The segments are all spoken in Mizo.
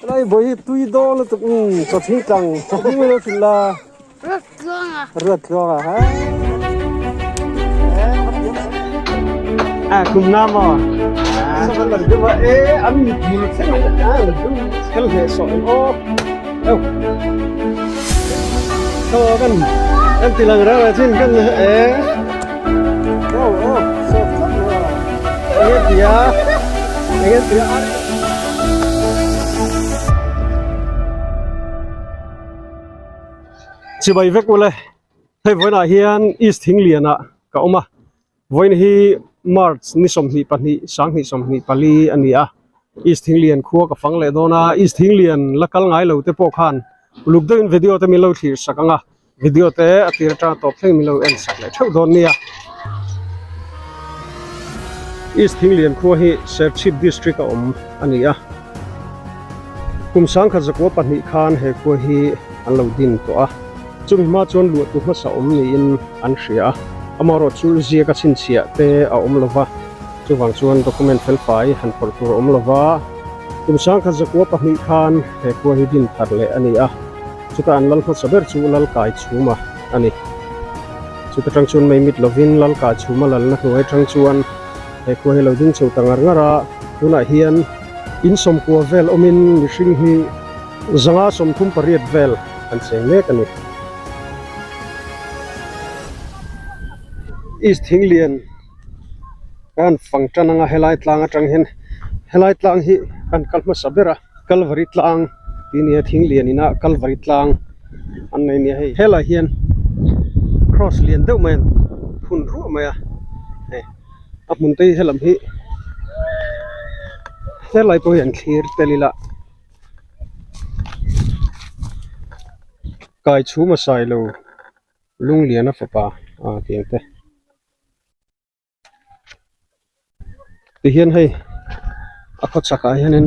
Lai bawi hi tui dawn lutuk um chawthing tlang chawhming mai lo hrilh la. Ruat tluanga. Ruat tluanga ha. A kum na maw. Saban lan deuh a e an mit hmul thleng in a la dum khel hle sawh in aw. Eo. Cho kan kan ti lang rang a chin kan e. Eo eo sawt tlat lo a. Enge tia enge tia. Chibai vek ule hei vawiinah hian East Thinglianah ka awm a vawiin hi March ni 22 2024 a ni a East Thinglian khua ka fang leh dawn a East Thinglian la kal ngai lo te pawh khan uluk deuhin video te min lo thlir sak ang a video te a tir atanga tawp thleng min lo en sak leh theuh dawn nia. East Thinglian khua hi Serchhip District a awm a ni a. Kum 1902 khan he khua hi an lo din tawh a, chumi hma chuan luahtu hmasa awm niin an hria a, amaherawhchu ziaka chhinchhiah te a awm lo va, chuvang chuan document felfai han phawrh tur a awm lo va. Kum 1902 khan he khua hi din thar leh a ni a, chuta an lal hmasa ber chu Lalkaichhuma a ni. Chuta tang chuan mei mit lovin Lalkaichhuma lalna hnuai tang chuan he khua hi lo ding chho ta ngar ngar a, tunah hian in sawmkua vel awmin mihring hi zanga 38 vel an cheng mek a ni. East Thinglian kan fang tan anga helai tlang atang hian helai tlang hi kan kal hmasa ber a Kalvari tlang tih nia Thinglian ina Kalvari tlang an nei nia hei helai hian cross lian deuh mai an phun ruah mai a hei. A hmun te hi helam hi helai pawh hi an thlir tel ila kai chhum a sai lo lunglian a fapa a tih ang te tihian hei a khaw chhakah hianin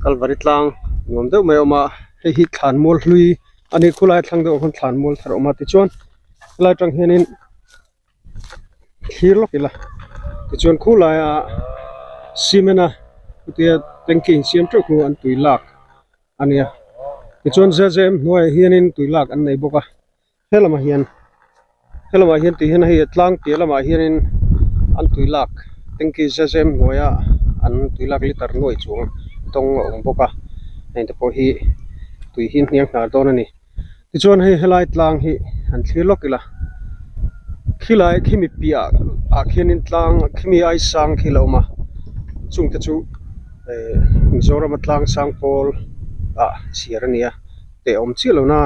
kalvari tlang nuam deuh mai a awm a hei hi thlan mual hlui a ni khulai thlang deuh ah khuan thlan mual thar a awm a tichuan helai atang hianin. Thlir lawk ila tichuan khulaia cement a chutia tanky insiam teuh khu an tui lak a nia tichuan zezem hnuaiah hianin tui lak an nei bawk a helamah hian helamah hian tih hian hei tlang piah lamah hianin an tui lak tanky zezem hnuaia an tui lak liter nuai chuang tawng a awm bawk a heng te pawh hi tui hi hniang hnar dawn a ni. Tichuan hei helai tlang hi han thlir lawk ila khilai khimi piah ah khianin tlang khimi ai sang khi la awm a chungte chu eh Mizoram a tlang sang pawl ah chhiar a ni a teh awm chiah lo na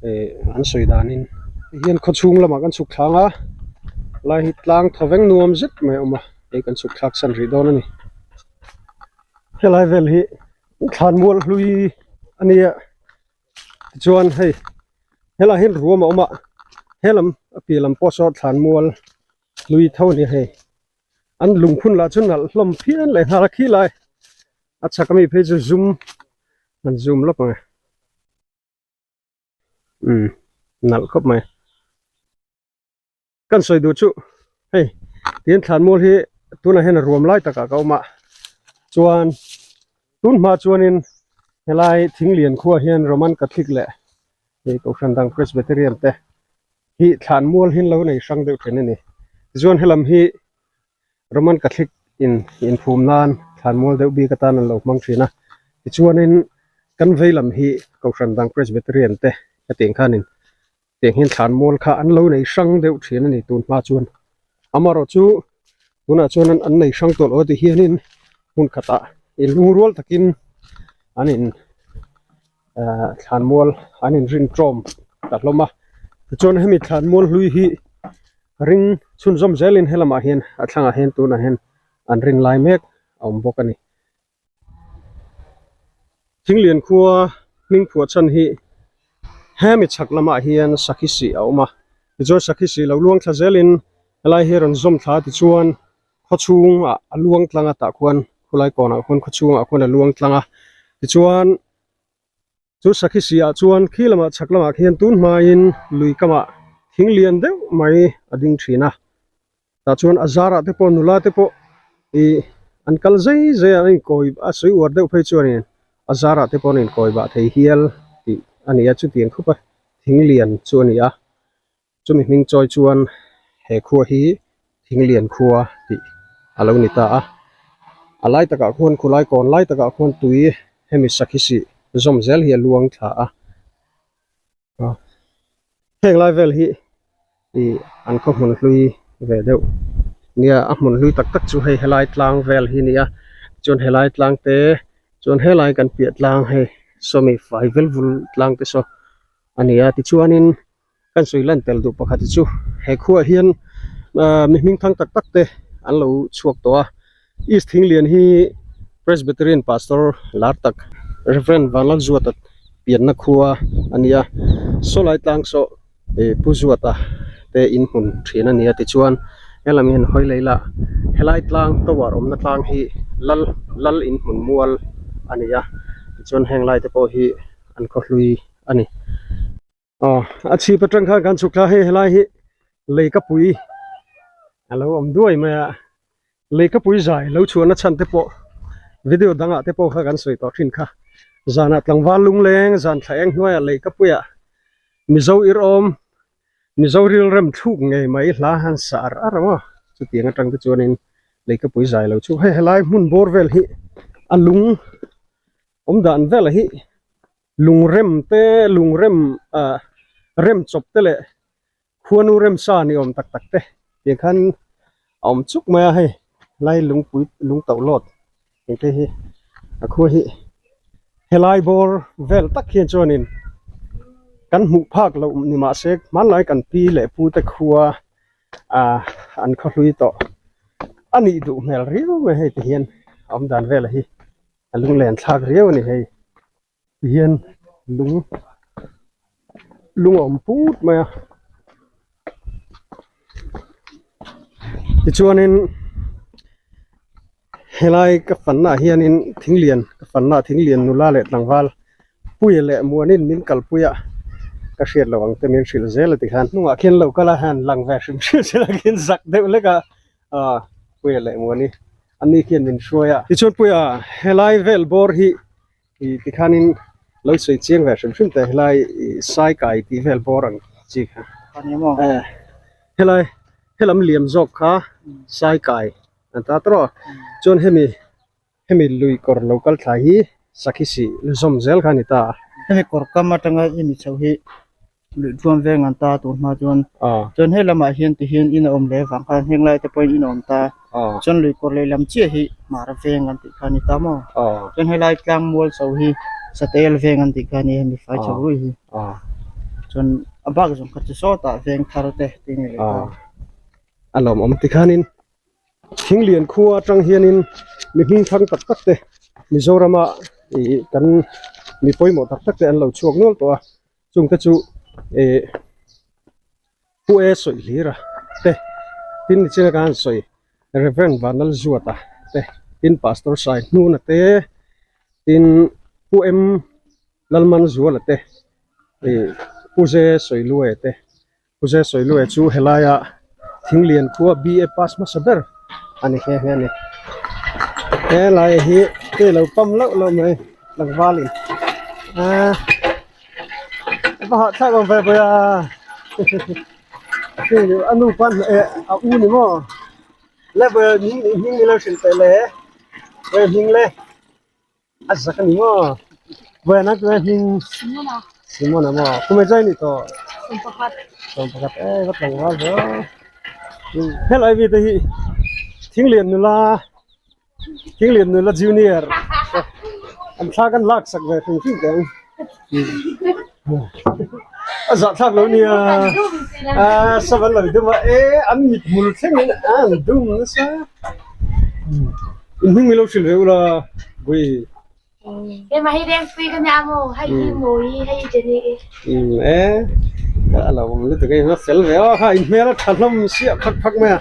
eh an sawi danin tihian khawchhung lamah kan chhuk thlang a lai hi tlang thawveng nuam zet mai a awm a hei kan chhuk thlak san rih dawn a ni helai vel hi thlanmual hlui a nia. Tichuan hei helaiah hian ruam a awm a helam a piah lam pawh saw thlan mual hlui tho a ni hei an lungphun lah chu nalh hlawm phian leh nghal a khi lai a chhak ami phei chu zum an zum lawk ang e umm nalh khawp mai. Kan sawi duh chu hei tihian thlanmual hi tunah hian a ruam lai takah ka awm a chuan tun hma chuanin helai Thinglian khuaah hian Roman Catholic leh hei Kohhran dang Presbyterian te hi thlanmual hi an lo nei hrang deuh thin a ni tichuan helam hi Roman Catholic in inphum nan thlanmual deuh bik atan an lo hmang thin a tichuanin kan vei lam hi Kohhran dang Presbyterian te hetiang khanin tiang hian thlan mual kha an lo nei hrang deuh thin a ni tun hma chuan amaherawh chu tunah chuan an nei hrang tawh lo a ti hianin hmun khatah in lungrual takin an in ahh thlan mual an in rin tawm ta hlawm a tichuan hemi thlan mual hlui hi ring chhunzawm zelin helamah hian a thlangah hian tunah hian an rin lai mek a awm bawk a ni. Thinglian khua hming phuah chhan hi hemi chhak lamah hian sakhi sih a awm a tichuan sakhi sih lo luang thla zelin helai hi a rawn zawm thla tichuan khaw chhungah a luang tlang a tah khuan khulai kawnah khuan khaw chhungah khuan a luang tlang a tichuan Chu sakhi si ah chuan khi lamah chhak lamah khian tun hmain lui kamah thing lian deuh mai a ding thin a tah chuan a zarah te pawh nula te pawh ih an kal zai zai a an inkawi a sawi uar deuh phei chuanin. A zarah te pawh an inkawi bah thei hial tih a ni a, chutiang khup a thing lian chu a ni a. Chumi hming chawi chuan he khua hi thing lian khua tih a lo ni ta a. A lai takah khuan khulai kawn lai takah khuan tui hemi sakhi sih zawm zel hi a luang thla a. Heng lai vel hi ih an khaw hmun hlui ve deuh nia a hmun hlui tak tak chu hei helai tlang vel hi a ni a chuan helai tlang te chuan helai kan piah tlang hei sawmi fai vel vul tlang te saw a ni a tichuanin kan sawi lan tel duh pakhat chu he khuaah hian ahh mi hming thang tak tak te an lo chhuak tawh a East Thinglian hi Presbyterian Pastor lar tak Rev Vanlalzuata pianna khua a ni a sawlai tlang saw ih Pu Zuata te in hmun thin a ni a tichuan helam hian hawi lei lah helai tlang tower awmna tlang hi lal lal in hmun mual a ni a tichuan heng lai te pawh hi an khaw hlui a ni. Aw a chhip atang khan kan chhuk thla hei helai hi leikapui a lo awm duai mai a leikapui zai lo chhuahna chhan te pawh video dangah te pawh kha kan sawi tawh thin kha zanah tlangval lungleng zan thla eng hnuaiah leikapuiah mizo irawm mizo rilrem thluk ngei mai hla han sa ar ar ang aw chutiang atang te chuanin leikapui zai lo chu hei helai hmun bawr vel hi a lung awm dan vel hi. Lungrem te lungrem ah rem chawp te leh khuanu rem sa ni awm tak tak te tiang khan a awm chuk mai a hei lai lungpui lung tauh lawt eng te hi a khua hi helai bawr vel tak hian chuanin kan hmuh phak loh ni mahse hmanlai kan pi leh pu te khua ah an khaw hlui tawh a nih duh hmel riau mai hei ti hian a awm dan vel hi. A lunglen thlak riau a ni hei tihian lung lung a awm put mai a tichuanin helai ka fanna ah hianin thing lian ka fanna thing lian nula leh tlangval puia leh muanin min kalpui a ka hriat loh ang te min hrilh zel a tikhan hnungah khian lo kal a han lang ve hrim hrim zel a khian zak deuh lek a ah puia leh muani ani khian min hruai a tichuan puia helai vel bawr hi ih tikhanin lo sawi chiang ve hrim hrim teh helai ih sai kai tih vel bawr ang chi kha eh helai helam liam zawk kha sai kai an ta tawh a chuan hemi hemi lui kawr lo kal thlai hi sakhi sih zawm zel kha a ni ta a. Hemi kawr kam atanga i mi chho hi Luih chuan veng an ta tur hma chuan chuan he lamah hian ti hian in a awm leh vang khan heng lai te pawhin in a awm ta chuan lui kawr leh lam chiah hi hmar veng an tih kha a ni ta maw chuan helai tlang mual chho hi satel veng an tih kha a ni hemi fai chho rui hi chuan a bak zawng kha chu sawtah veng thar te tih a ni leh ta. A lawmawm tikhanin Thinglian khua atang hianin mi hming thang tak tak te Mizorama ih kan mi pawimawh tak tak te an lo chhuak nual tawh a. Chung te chu ih Pu E sawi hlir a te tin nichina khan an sawi Reverend Vanlalzuata te tin Pastor Sai Hnuna te tin Pu M Lalmanzuala te ih Pu Ze Sawiluaia te Pu Ze Sawiluaia chu helaia Thinglian khua BA pass hmasa ber a ni nghe nghe a ni. Helai hi hei lo pam loh loh mai tlangval in aaa va hahthlak awm ve pawh a hei a nu pawn eh a u ni maw le vawi hming hming ni lo hrilh teh le vawi hming le a zak a ni maw vawi a nak hming Simona maw kum e zai ni tawh 11 e va tlangval ve aw helai mi te hi thinglian nula Thinglian nula junior an thla kan lak sak ve hrim hrim teh ang a zah thlak lo nia a savan lo dum a e an mit hmul thleng in an dum nasa in hming milo hrilh ve ula gui Hei hi Rengpui ka nia maw hei hi Mawi hei hi Jenny e a lo awm lutuk a in fel ve aw kha in hmel a tha hlawm siah phak phak mai a.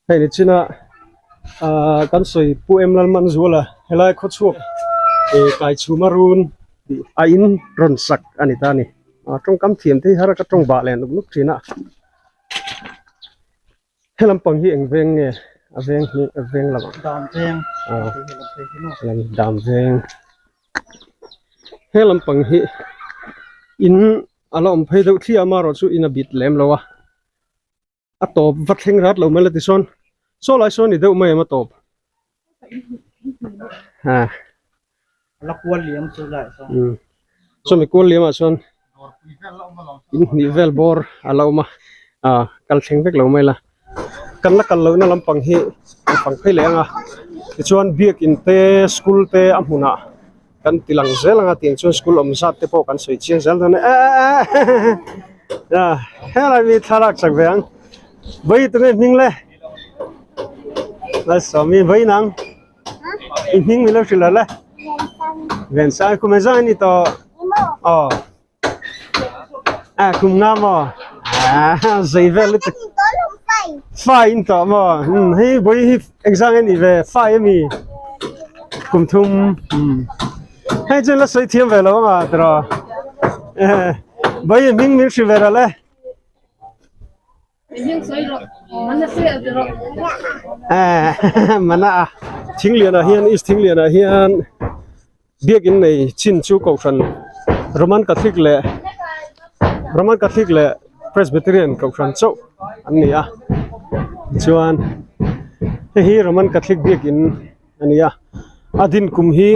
Hei ni chin a ahh kan sawi Pu Em Lalmanzuala helai khawchhuak ih Kaichhuma run tih a in rawn sak a ni ta a ni ah tawngkam thiam te hi har a ka tawng bah leh nuk nuk thin a he lampang hi eng veng nge a veng hi a veng lamah dan veng. Ah lam dam veng he lampang hi in a la awm phei deuh thliah a amaherawh chu in a bit lem lo a a tawp va thleng rat lo mai la tichuan saw lai sawn ni deuh mai em a tawp ah la kual liam chu lai sawn um chumi kual liam ah chuan in hnih vel bawr a la awm a ah kal thleng vek lo mai la kan la kal lohna lampang hi an pang phei leh ang a tichuan biakin te school te a hmunah kan ti lang zel ang a tiang chuan school awm zat te pawh kan sawi chiang zel dawn a e e e helai mi thlalak chak ve ang vawi tunge hming le Malsawmi vawi nang i hming mi lo hrilh le Vensang kum engzah a ni tawh aw a kum nga maw ah zei vel lutuk fai in tawh maw hei vawi hi engzah nge ni ve fai a mi kum thum hei chuan la sawi thiam ve lo anga tiraw vawi hming min hrilh ve rawh le. Mana a Thinglianah hian East Thinglianah hian biakin nei chin chu kohhran Roman Catholic leh Roman Catholic leh Presbyterian kohhran chauh an ni a tichuan hei hi Roman Catholic biakin a ni a a din kum hi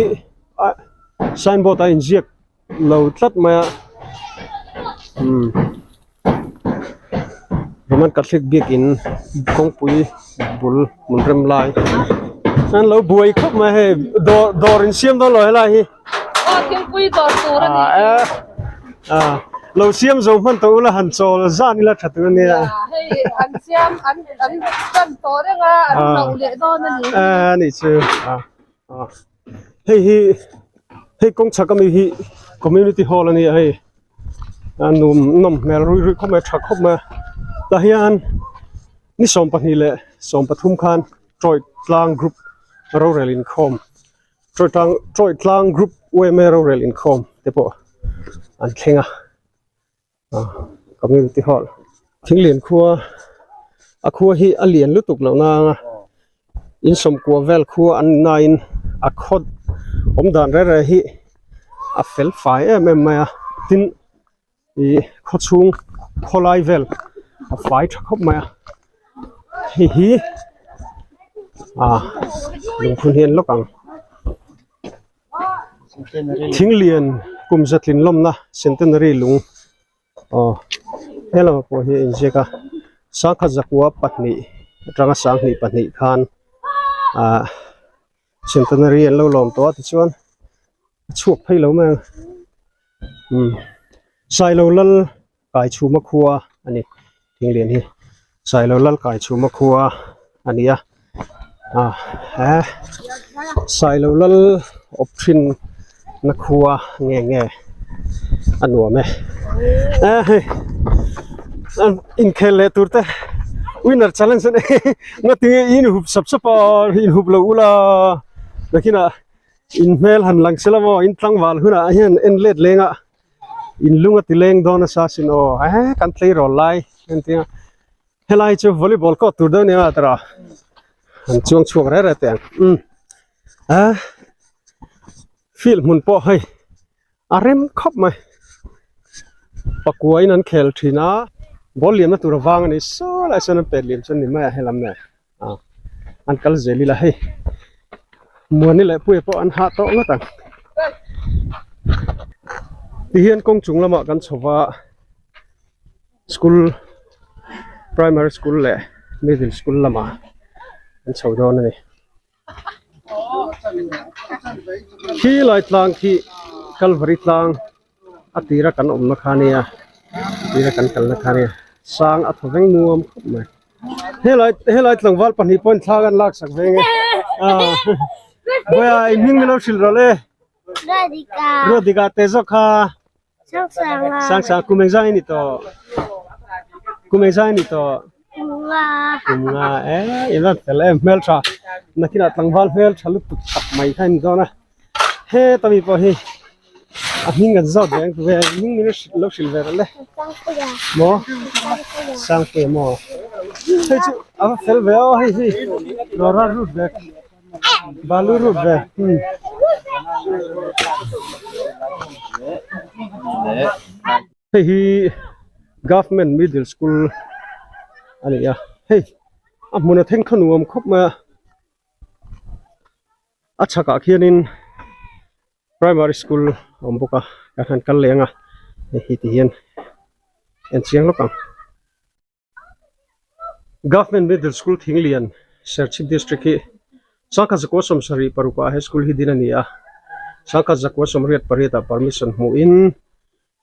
signboard a inziak lo tlat mai a umm Roman Catholic biakin kawngpui bul hmun rem lai an lo buai khawp mai hei dawr dawr in siam dawn lo helai hi aw thingpui dawr tur a ni ah lo siam zo hman tawh ula han chawl zan ila tha tur ania hei an siam an an tan tawh reng a an hlauh leh dawn a ni a ni chu a Hei hi hei kawng chhak ami hi community hall a ni a hei a nuam nawm hmel rui rui khawp mai a tha khawp mai a tah hian ni 12 leh 13 khan Troy tlang group rorel inkhawm Troy tlang Troy tlang group yma rorel inkhawm te pawh an thleng a ah community hall thinglian khua a khua hi a lian lutuk loh nang a in sawmkua vel khua an ni nain a khaw awm dan reng reng hi a fel fai em em mai a tin ih khaw chhung khawlai vel a fai tha khawp mai a hei hi ah lungphun hi an lawk ang. Thinglian kum zatlin lawmna centenary lung aw he lamah pawh hi a inziak a sangkhat zakua pahnih atanga sanghnih pahnih khan ah centenary an lo lawm tawh a tichuan a chhuak phei lo mai ang umm Sailo lal Kaichhuma khua a ni Thinglian hi Sailo lal Kaichhuma khua a ni a ah he Sailo lal awp thin na khua nge nge a nuam e eh hei inkhel leh tur te winner challenge a ni ngatinge in hup sap sap a in hup lo ula nakinah in hmel han lang sela maw in tlangval hunah hian en let leng a. In lung a ti leng dawn nasa sin aw eh kan tleirawl lai entia helai chu volleyball court tur dawn nia tara an chuang chhuak reh reh teh ang um ah field hmun pawh hei a rem khawp mai pakua in an khel thin a ball liamna tur a vang a ni saw lai sawn an pet liam chuan ni mai a helam nen ah an kal zel ila hei Muani leh Puia pawh an hah tawh ngawt ang tihian kawng chung lamah kan chho va school primary school leh middle school lamah an chho dawn a ni khi lai tlang khi Kalvari tlang a tira kan awmna kha nia tira kan kalna kha nia sang a thaw veng nuam khawp mai helai helai tlangval pahnih pawhin thla an lak sak veng e ah vawiah in hming milo hrilh rawh le Radhika Radhika te zawk kha Sangsanga Sangsanga kum engzah nge ni tawh kum engzah nge ni tawh Kum nga kum nga e in rawn fel em hmeltha nakinah tlangval hmeltha lutuk tak mai kha a ni dawn a heta mi pawh hi a hming an zawt ve ang ve a hming min lo hrilh ve rawh le maw Sangpuia maw hei chu a va fel ve aw hei hi rawra rut ve. Balu rut ve. Hei hi government middle school a ni a hei a hmun a thleng kha nuam khawp mai a a chhakah khianin primary school a awm bawk a kan han kal leh ang a hei hi ti hian en chiang lawk ang. Government Middle School Thinglian, Serchhip District hi sangkhat zakua sawmsarih parukah he school hi din a ni a, sangkhat zakua sawmriat pariatah permission hmuhin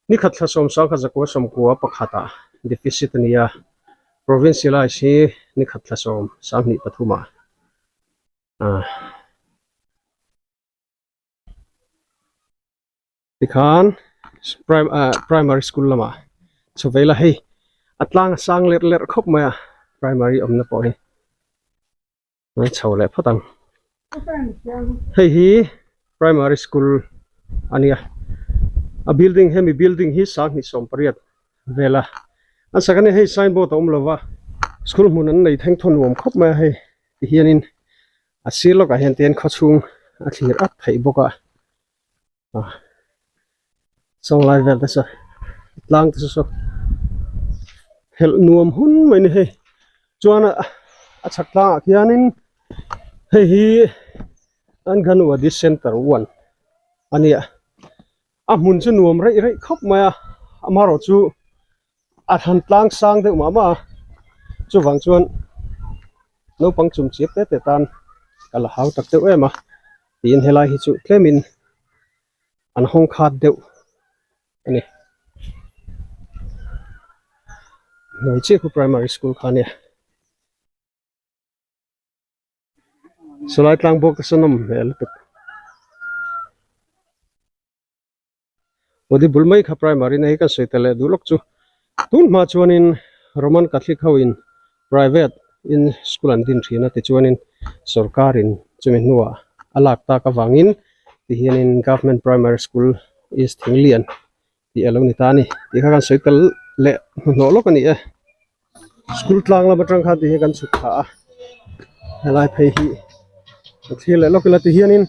nikhat thla sawm sangkhat zakua sawmkua pakhatah deficit a ni a, provincialize hi nikhat thla sawm sanghnih pathumah a. Tikhan primary school lamah chho ve ila hei a tlang a sang lerh lerh khawp mai a primary awmna pawh hi an chho leh phawt ang hei hi primary school a nia a building hemi building hi sanghnih sawm pariat vel a an sak a nia hei signboard a awm lo va school hmun an nei thleng thaw nuam khawp mai a hei tihianin a sir lawkah hian te hian khawchhung a thlir at theih bawk a. Sawng lai vel te saw tlang te saw helh nuam hun mai ni hei chuan a chhak tlangah khianin hei hi Anganwadi center one a nia a hmun chu nuam reih reih khawp mai a amaherawh chu a han tlang sang deuh mah mah a chuvang chuan naupang chum chiap te te tan ka la hau tak deuh em a. Tiin helai hi chu tlemin an hawng khat deuh a ni. Hnuai chiah khu primary school kha ania. Sawlai tlang bawk te sawn a awm hmel lutuk. Body bul mai kha primary na hi kan sawi ta leh duh lawk chu tun hma chuanin Roman Catholic ho in private in school an din thin a tichuanin sorkar in chumi hnuah a lak tak avangin tihianin government primary school east Thinglian tih a lo ni ta a ni tih kha kan sawi tel leh hnuhnawh lawk a ni e school tlang lam atang khan tihian kan chhuk thla a helai phei hi a thlir leh lawk ila tihianin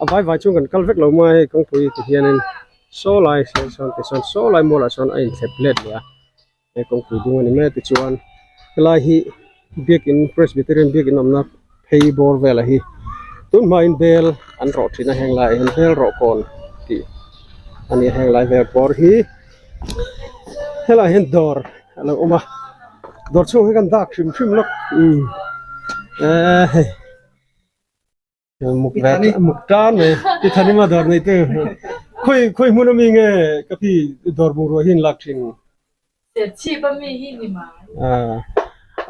a vai vai chuan kan kal vek lo mai a hei kawngpui tihianin saw lai sawn sawn tichuan saw lai mualah sawn a inthlep let leh a he kawngpui dung a ni mai a tichuan helai hi biakin presbyterian biakin awmna phei bawr velah hi tun hmain bel an rawh thin a heng laiah hian bel rawh kawn tih a ni a heng lai vel bawr hi helaiah hian dawr a lo awm a dawr chhung hi kan dak hrim hrim lawk umm eee hei. Muk ve muk tan mai ti thani ma dawr nei tu khawi khawi hmun ami nge ka pi dawr bungrua hi an lak thin Serchhip ami hi ni mai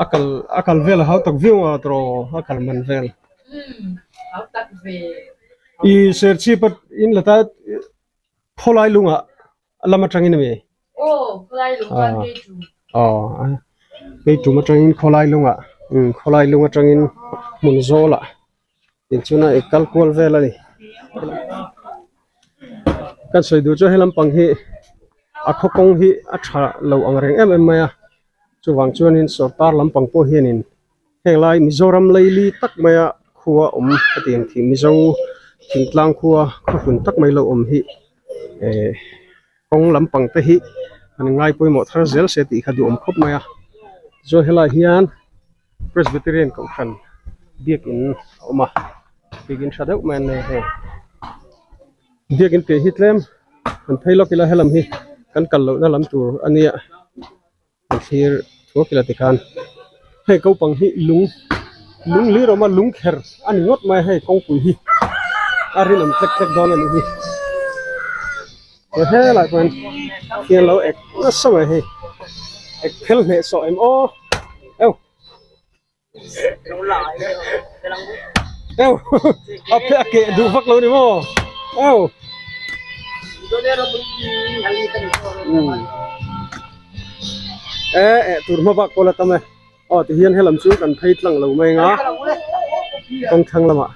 a kal a kal vel a hau tak viau a tawh a kal man vel umm hau tak ve i Serchhip a in la ta khawlai lungah lam atangin ami aw khawlai lung chuan kei tum aw kei tum atangin khawlai lungah umm khawlai lung atangin hmun zawlah tinchuna i kal kual vel a ni kan sawi duh chu he lampang hi a khaw kawng hi a tha lo ang reng em em mai a chuvang chuanin sorkar lampang pawh hianin heng lai Mizoram laili tak maia khua awm a ti ang thing Mizo thingtlang khua khaw hlun tak mai lo awm hi eh kawng lampang te hi an ngai pawimawh thar zel se tih kha duhawm khawp mai a chuan helaiah hian Presbyterian kohhran biakin a awm a biakin tha deuh mai an nei a hei biakin piah hi tlem an phei lawk ila helam hi kan kal lohna lam tur a nia. Kan thlir thuak ila tikhan hei kopang hi lung lung lir awm a lung kher a ni ngawt mai a hei kawngpui hi a rinawm tlek tlek dawn a nih hi he helaiah pawh hian hian lo ek nasa mai hei ek phel hneh sawh em aw eu eu a phe a keh duh vak lo ni maw eu e eh tur hma bak pawh la tam e aw tihian helam chu kan phei tlang lo mai ang a kawng thlang lamah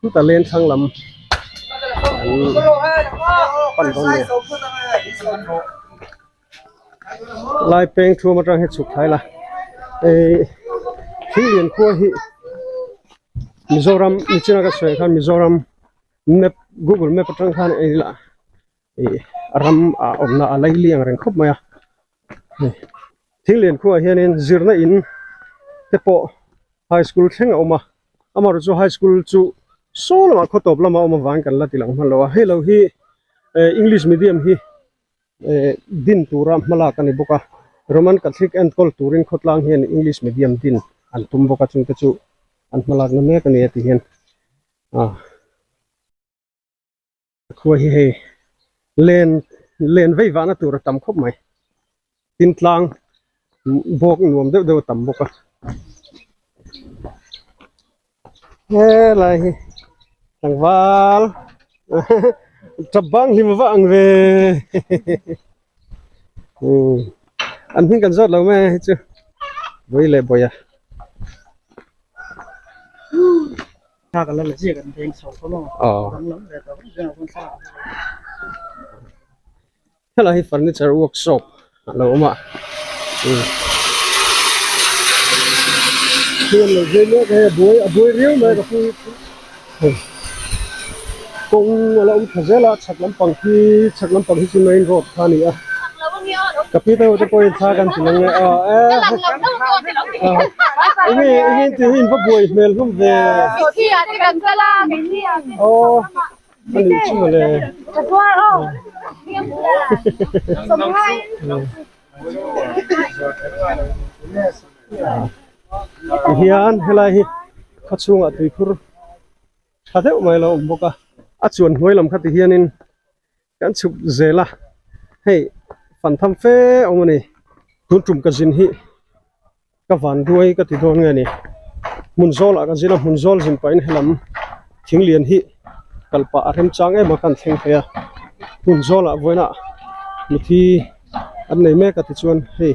chuta leng thlang lam an pan dawn a ni lai peng thuam atang hian chhuk thlai la eh thil lian khua hi. Mizoram nichina ka sawi khan Mizoram map google map atang khan en ila ih ram ah awmna a laili ang reng khawp mai a hei Thinglian khuaah hianin zirna in te pawh high school thleng a awm a amaherawhchu high school chu saw lamah khaw tawp lamah a awm avangin kan la ti lang hman lo a hei lo hi eh english medium hi eh din tura hmalak a ni bawk a Roman Catholic enkawl turin khawtlang hian english medium din an tum bawk a chungte chu an hmalakna mek a ni a ti hian ah. Khua hi hei len len vei vahna tur a tam khawp mai tin tlang bawk nuam deuh deuh a tam bawk a helai hi tlangval tap bang hlim a va ang ve umm an hming kan zawt lo mai a hei chu vawi leh bawih a. Helai hi furniture workshop a lo awm a kawng a lo awm tha zel a chhak lampang khi chhak lampang hi chu main road kha a ni a ka pi te ho te pawhin thla kan ti lang e aw e enge enge tih hi in va buai hmel hlawm ve aw a nih chu mawle tihian helai hi khaw chhungah tuikhur tha deuh mai a lo awm bawk a a chuan hnuai lam kha ti hianin Kan chhuk zel a, hei fan tham fe awm a ni. Tun tum ka zin hi ka van duai ka ti dawn nge ni. Hmun zawl ah ka zin a, hmun zawl zin pahin helam thing lian hi kal pah a remchang em a kan thleng thei a. Hmun zawl ah vawiin ah mithi an nei mek a tichuan hei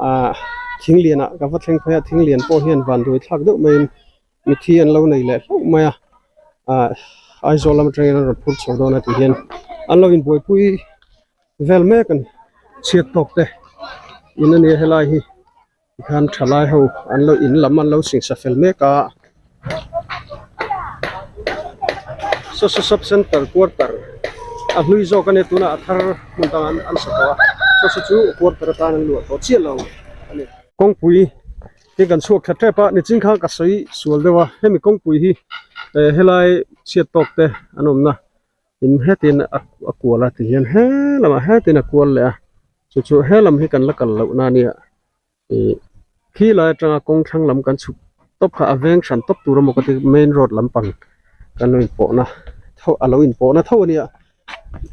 ah thing lian ah ka va thleng phei a, thing lian pawh hian van duai thlak deuh maiin mithi an lo nei leh hlauh mai a ah Aizawl lam atangin an rawn phur chho dawn a tih hian an lo inbuaipui vel mek a ni chhiat tawk te in a nia helai hi tikhan thalai ho an lo in lam an lo singsa fel mek a saw sub center quarter a hlui zawk a nia tunah a thar hmun dangah an sa tawh a saw saw chu quarter atan an luah tawh chiah lo a ni kawngpui. Hei kan chhuak thla tep a nichin khan ka sawi sual deuh a hemi kawngpui hi eh helai chhiat tawk te an awmna in hetin a kual a ti hian he lamah hetin a kual leh a chu chu he lam hi kan la kal loh na ania ih khi lai atanga kawng thlang lam kan chhuk tawp kha a veng hran tawp tur emaw ka ti main road lampang kan lo inpawhna tho a lo inpawhna tho ania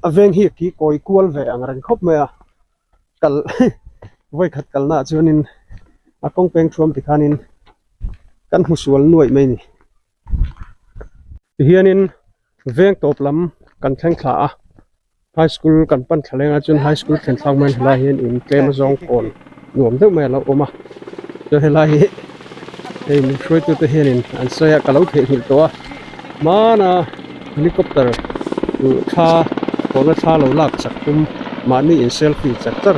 a veng hi a ki kawi kual ve ang reng khawp mai a. kal vawi khat kalna ah chuanin a kawng peng thuam ti khanin kan hmu sual nuaih mai a ni tihianin veng tawp lam kan thleng thla a high school kan pan thla leng a chuan high school thlen thlak mai helai hian in tlem a zawng kawn nuam deuh mai a lo awm a chuan helai hi hei min hruaitu te hianin an sawi a ka lo theihnghilh tawh a hmana helicopter thla tawhna thla lo lak chak tum mahni in selfie char char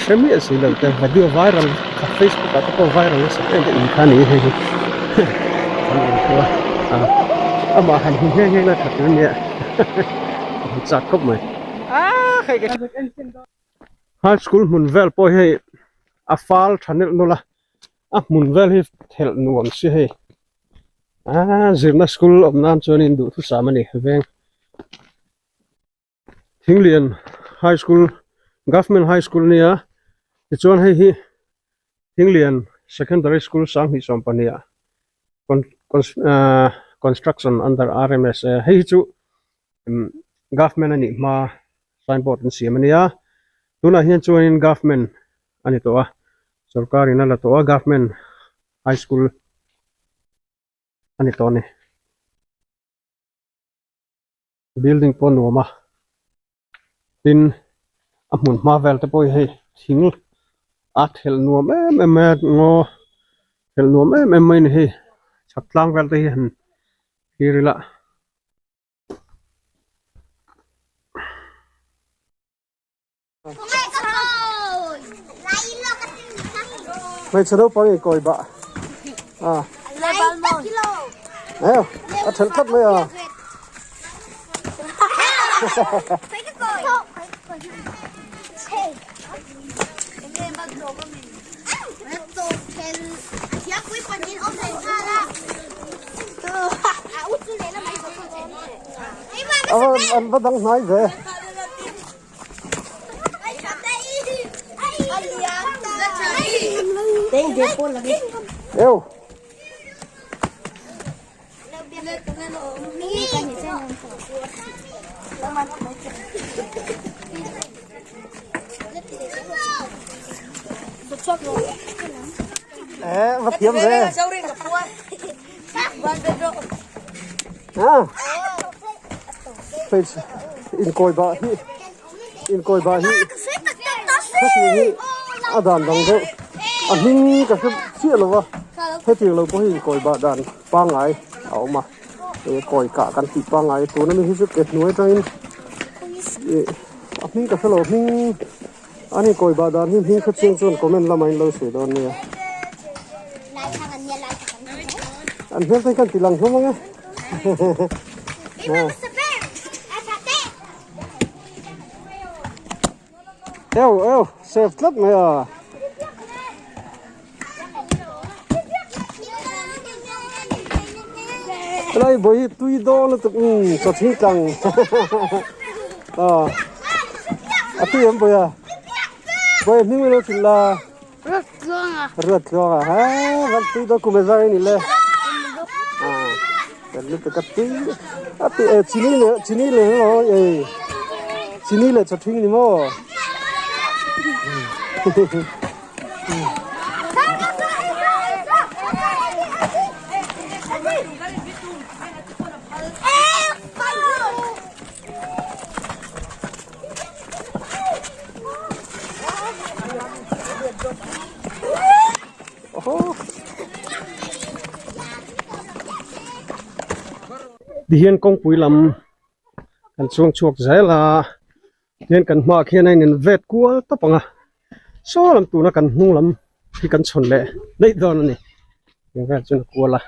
hre miah si lo te video viral kha facebook ah te pawh viral nasa em em kha a ni hei hi an in chu a amah han hmu nghe nghe la tha tur a nia han chak khawp mai high school hmun vel pawh hi hei a fal tha nelh nawlh a a hmun vel hi thelh nuam si hei aaa zirna school awm nan chuanin duhthusam a ni veng Thinglian high school government high school a nia tichuan hei hi Thinglian secondary school sanghnih sawmpahnih ah construction under R_M_S_A hei hi chu government a nih hma signboard an siam a nia tunah hian chuanin government a ni tawh a sorkar in a la tawh a government high school a ni tawh a ni. Building pawh a nuam a tin a hmun hma vel te pawh hi hei thing a thelh nuam em em mai a ngaw thelh nuam em em mai a ni hei chhak tlang vel te hi han thlir ila. Hmeichhe naupang in kawi bah a. Eh, a thelh tlat mai a. An va dang hnai ve. Eu. Eh, va thiam ve. Ah. Face in koi ba hi in koi ba hi heti hi a dan dang deuh a hming ka hre chiah lo va hetiang lo pawh hi in kawi bah dan pangngai a awm a eh kawi kah kan tih pangngai tuna mi hi chu ke hnuai atangin ih a hming ka hre lo hming an in kawi bah dan hi hming hre chiang chuan comment lamah in lo sawi dawn nia an hmel te hi kan ti lang hlawm ang e. Eu eu save tlat mai a. Helai bawih hi tui dawn lutuk umm chaw thing tlang a a tui em bawih a bawih hming ilo hrilh la Ruat tluanga ruat tluanga ha van tui dawn kum ezar ini le a kan lutuk a tui a tui e chini leh chini leh lo e chini leh chaw thing ni maw. Tihian kawngpui lam kan chuang chhuak zel a tihian kan hmaah khian a in vet kual tawp ang a saw lam tuna kan hnung lam hi kan chhawn leh daih dawn a ni eng vel chuan a kual a.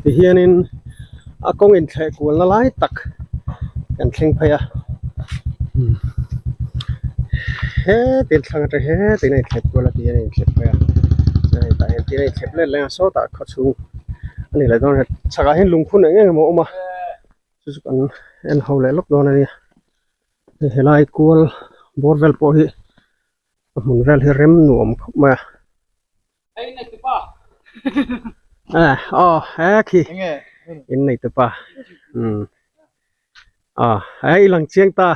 Tihianin a kawng inthleh kualna lai tak kan thleng phei a hetin thlang atang hetin a inthleh kual a tihian a inthlep phei a chuan hei tah hian tin a inthlep let leh a sawtah khaw chhung a ni leh dawn a chhakah hian lungphun eng eng emaw a awm a chu chu kan en ho leh lawk dawn a nia hei helai kual bawr vel pawh hi. A hmun vel hi rem nuam khawp mai a eh aw he khi in nei te pa umm ah he i lang chiang ta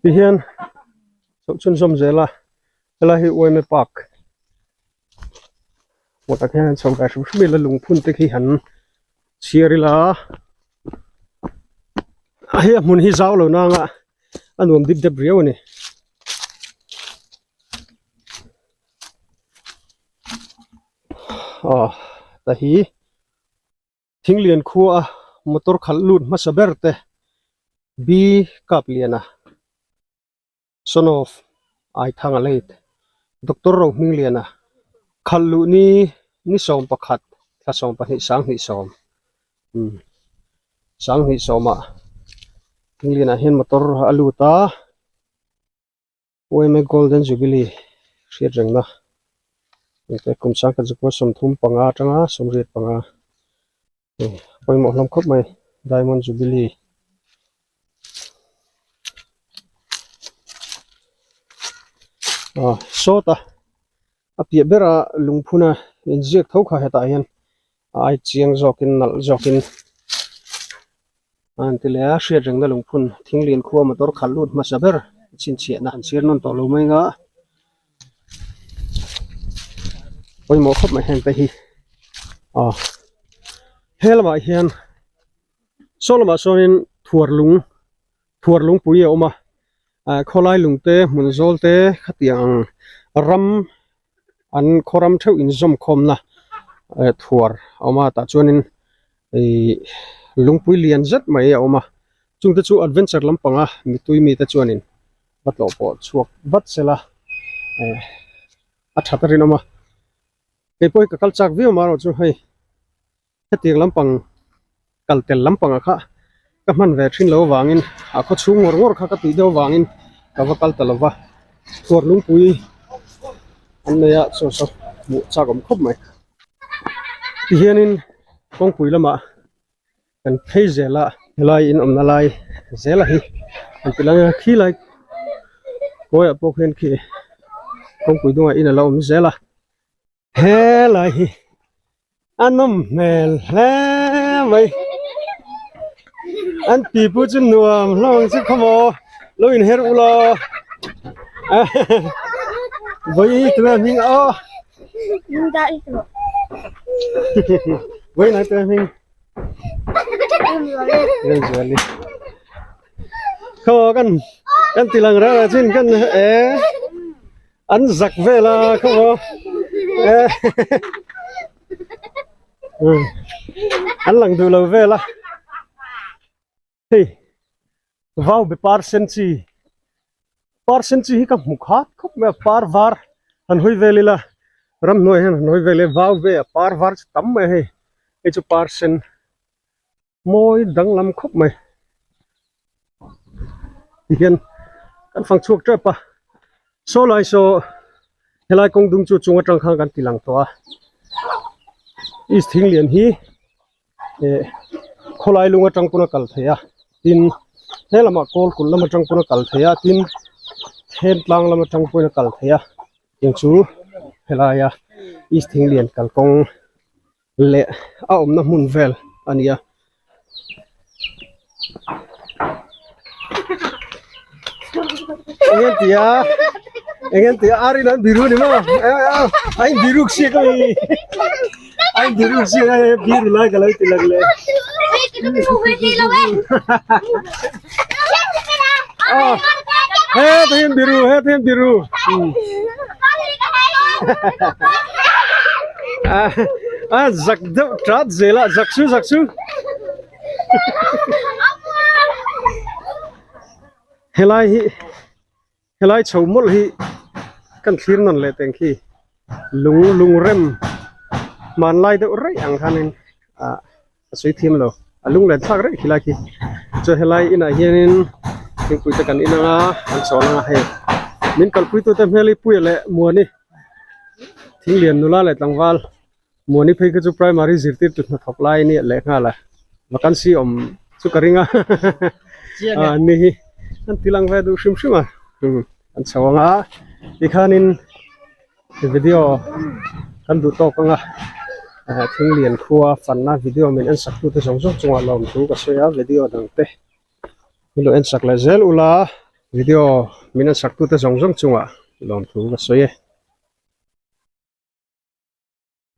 ti hian chhoh chhunzawm zel a helai hi uaime park hmuh tak hian an chho ve hrim hrim ila lungphun te khi han chhiar ila a hei a hmun hi zau lo nang a a nuam dip dep riau a ni. Aw ta hi Thinglian khua a motor khalh lut hmasa ber te B kap lian a. Son of Aithanga late Doctor Rohmingliana khalh luh ni ni 11 thla 12 sanghnih sawm umm sanghnih sawmah Thinglianah hian motor a lut a YMA Golden Jubilee hriat rengna engte kum sangkhat zakua 35 atanga 85 pawimawh hlawm khawp mai Diamond Jubilee. Ah sawta a piah bera lungphuna inziak tho kha hetah hian a ai chiang zawkin nalh zawkin a han ti leh a hriat rengna lungphun thinglian khua motor khalh lut hmasa ber chhinchhiahna an chhiar nawn tawh lo mai anga pawimawh khawp mai heng te hi aw he lamah hian saw lamah sawnin thuar lung thuar lungpui a awm a ah khawlai lung te hmun zawl te khatiang ang ram an khaw ram theuh inzawm khawmna eh thuar a awm a tah chuanin ihh lungpui lian zet mai a awm a chungte chu adventure lampanga mitui mite chuanin va tlawh pawh chhuak vat sela eh. A that a rinawm a kei pawh hi ka kal chak viau marawh chu hei hetiang lampang kal tel lampangah kha ka hman ve thin lo avangin a khaw chhung ngawr ngawr kha ka tih deuh avangin ka va kal ta lo va khuar lungpui an nei a chaw saw hmuh chak awm khawp mai tihianin kawngpui lamah kan phei zel a helai in awmna lai zel a hi an ti lang a khi lai kawiah pawh khian khi kawngpui dungah in a lo awm zel a helai hi a nawm hmel hle mai an pipu chu nuam hlawm ang chu khawmaw lo inher ula vawi tuna hming aw vawi nai tuna hming Remzuali khaw kan kan ti lang rara chin kan e an zak vela khaw e an lang duh lo vela hei vau be par sen chi par sen chi hi ka hmu khat khawp mai a par var han hawi vel ila ramhnuai hian han hawi vel ila vau ve a par var chu tam mai a hei hei chu par sen mawi danglam khawp mai tihian kan fang chhuak tep a saw lai saw helai kawng dung chu chung atang khan kan ti lang tawh a east thing lian hi eh khawlai lung atang pawn a kal theih a tin he lamah kawl kulh lam atang pawn a kal theih a tin then tlang lam atang pawhin a kal theih a tiang chu helaia east thing lian kalkawng leh a awmna hmun vel a ni a. Eng an ti a eng an ti a ar in an biru ni maw a in biruk siak a mi a in biruk siak a biru lai ka lo ti lang leh he te hian biru he te hian biru a zak deuh tat zel a zak chu zak chu Helai hi helai chho mawlh hi kan thlir nawn leh teng khi lung lung rem hmanlai deuh raih ang khanin ah a sawi thiam lo a lung len thlak raih khilai khi chuan helai inah hianin thingpui te kan in anga an chawl anga hei min kalpui tute hmel hi Puia leh Muani Thinglian nula leh tlangval. Muani phei kha chu primary zirtirtu hnathawk lai a nia leh nghal a vacancy awm chu ka ring a a ni hi an ti lang ve duh hrim hrim a an chho ang a tikhanin video kan duh tawk ang a Thinglian khua fanna video min en sak tute zawng zawng chungah lawmthu ka sawi a video dang te min lo en sak leh zel ula video min en sak tute zawng zawng chungah lawmthu ka sawi e.